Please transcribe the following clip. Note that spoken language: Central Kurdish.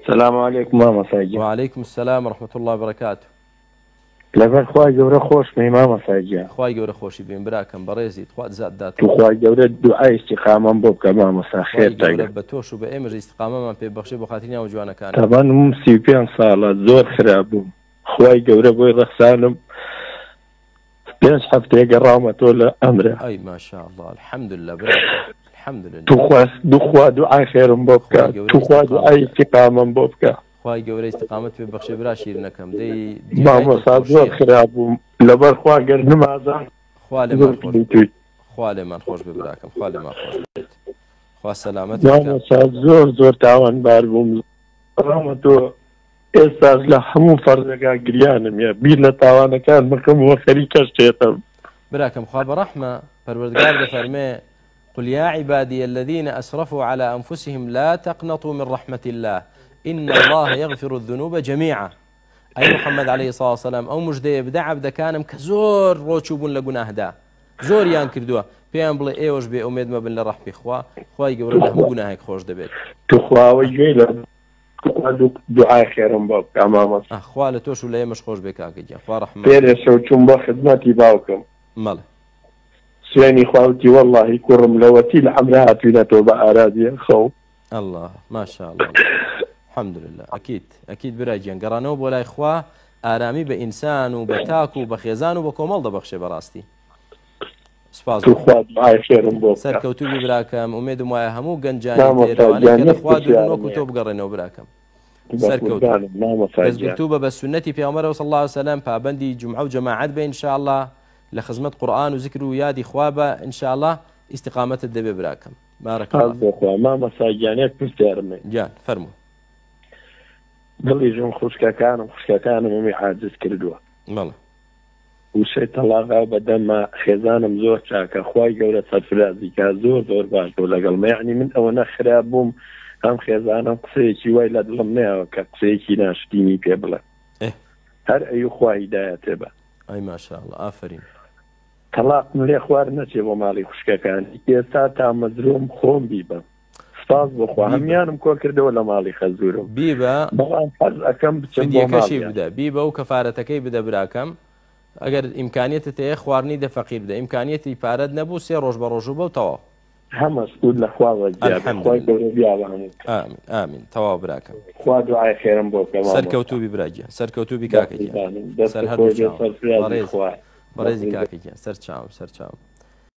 سلام علیکم مامۆستا گیان. وعلیکم السلام ورحمة اللە وبرکاته. لەبەر خوای گەورە خۆش بی مامۆستا گیان. خوای گەورە خۆشی بێن براکەم بەڕێزیت خوا جزات داتەوە. توخوای گەورە دوعای ئیستیقامەم بۆ بکە مامۆستا خوای خێر گەورە تەگە. بە تۆش و بە ئێمەش ئیستقامەمان پێ ببەخشێ بۆ خاتری ناوە جوانەکانت. تەمەنم 35 ساڵە زۆر خراپ بووم خوای گەورە بۆی ڕەخسانم پێنج هەفتەیە گەڕاومەتەوە لە ئەمرە. ئەی ماشاءاللە الحمدللە براکەم الحمدللە. توخوا دوخوا دوعای خێرم بۆ بکە خوای گەورە توخوا ئیستیقامەت دوعای ئیستیقامەم بۆ بکە. خوای گەورە ئیستیقامەت پێ ببەخشێ برا شیرنەکەم دەی جێگای مامۆستا زۆر دڵخۆشیە. خراپ بووم لەبەر خوا گەر نمازان خوا لێمان زۆر خۆش بێ کردووی. خوا لێمان خۆش بێ براکەم خوا لێمان خۆش بێت خوا سەلامەتت کا. مامۆستا زۆر زۆر تاوانبار بووم ڕامە تۆ ئێستاش لە هەموو فەرزەکە گریانم یە بیر لە تاوانەکان بکەمەوە خەریکە شێتم. براکەم خوا بەڕەحمە پەروەردگار دەفەرمێ قل يا عبادي الذين أسرفوا على أنفسهم لا تقنطوا من رحمة الله إن الله يغفر الذنوب جميعا ئەی محمد علیه الصلاة والسلام ئەو مژدەیە بدە عەبدەکانم کە زۆر ڕۆچوو بوون لە گوناهدا زۆریان کردووە پێیان بڵێ ئێوەش بێ ئومێد مەبن لە ڕەحمی خوا خوای گەورە لە هەموو گوناهێک خۆش دەبێت. توخواوە گوێی لە توخوا دوعای خێرم بۆ بکە مامۆستا. خوا لە تۆش و لە ئێمەش خۆش بێ کاکە گیان خوا ڕەحممان پێرێ شەو چووم بۆ خزمەتی باوکم. مەڵێ. سوێنی خوا وتی وەڵاهی کوڕم لەوەتی لە عەمرە هاتوینەتەوە بە ئارامیە خەو. اللە ماشاءاللە الحمدللە ئەکید ئەکید برا گیان گەڕانەوە بۆ لای خوا ئارامی بە ئینسان و بە تاک و بە خێزان و بە کۆمەڵ دەبەخشێ بەڕاستی سپاس بۆ توخوا دوعای خێرم بۆ بکە. سەرکەوتوو بی براکەم ئومێدم وایە هەموو گەنجانی مامۆستا تێرەوانەی گیان کە لە یەک خوا دوورن پرسیارم وەکو تۆ هەیە. بگەڕێنەوە براکەم بە سەرکەوتوو قوربانم مامۆستا گیان. دەستگرتوو بە بە سوننەتی پێغەمبەرەوە صلی اللە علیه وسلم پابەندی جومعە و جەماعەت بە ان شاء اللە لە خزمەت قورئان و زکر و یادی خوا بە ان شاء اللە ئیستیقامەتت دەبێ براکەم بارک سپاس اللە بۆ خوا مامۆستا گیان یەک پرسیارم هەیە. گیان فەرموو. دڵی ژن خوشکەکانم خوشکەکانم ئەمی عاجز کردووە. بەڵێ. وشەی تەڵاق ئاو بە دەمما خێزانم زۆر چاکە خوای گەورە سەرفرازی کا زۆر زۆر باش بوو لەگەڵم یەعنی من ئەوەنە خراپ بووم ئەم خێزانەم قسەیەکی وای لە دڵم نەیاوە کە قسەیەکی ناشرینی پێ بڵێم ئێ. هەر ئەیو خوا هیدایەتێ بە. ئای ماشاءاللە ئافەرین. تەڵاقم لێ خوار نەچێ بۆ ماڵی خوشکەکانی ئێستا تامەزرۆم خۆم بیبەم سپاس بۆ خوا بیبە. هەمیانم کۆ کردەوە لە ماڵی خەزورم بیبە بەڵام حەز ئەکەم بچم بۆ فدیەکەشی ماڵیان. بدە بیبە و کەفارەتەکەی بدە براکەم ئەگەر ئیمکانیەتت هەیە خواردنی دە فەقیر بدە ئیمکانیەتی پارەت نەبوو سێ ڕۆژ بەڕۆژوو بە و تەواو. هەمە سود لە خوا وەرگیابێ خوای الحمدللە گەورە بیابانت کە. ئامین ئامین تەواو براکەم. خوا دوعای خێرم بۆ بکە مامۆستا. سەرکەوتوو بی برا گیان سەرکەوتوو بی کاکە گیان بەقوربانم دەستت سەر هەردوو خۆش بێ چاوم سەرفرازی بەڕێزی خوایە بەڕێزی بەقوربان. کاکە گیان سەر چاوم سەر چاوم.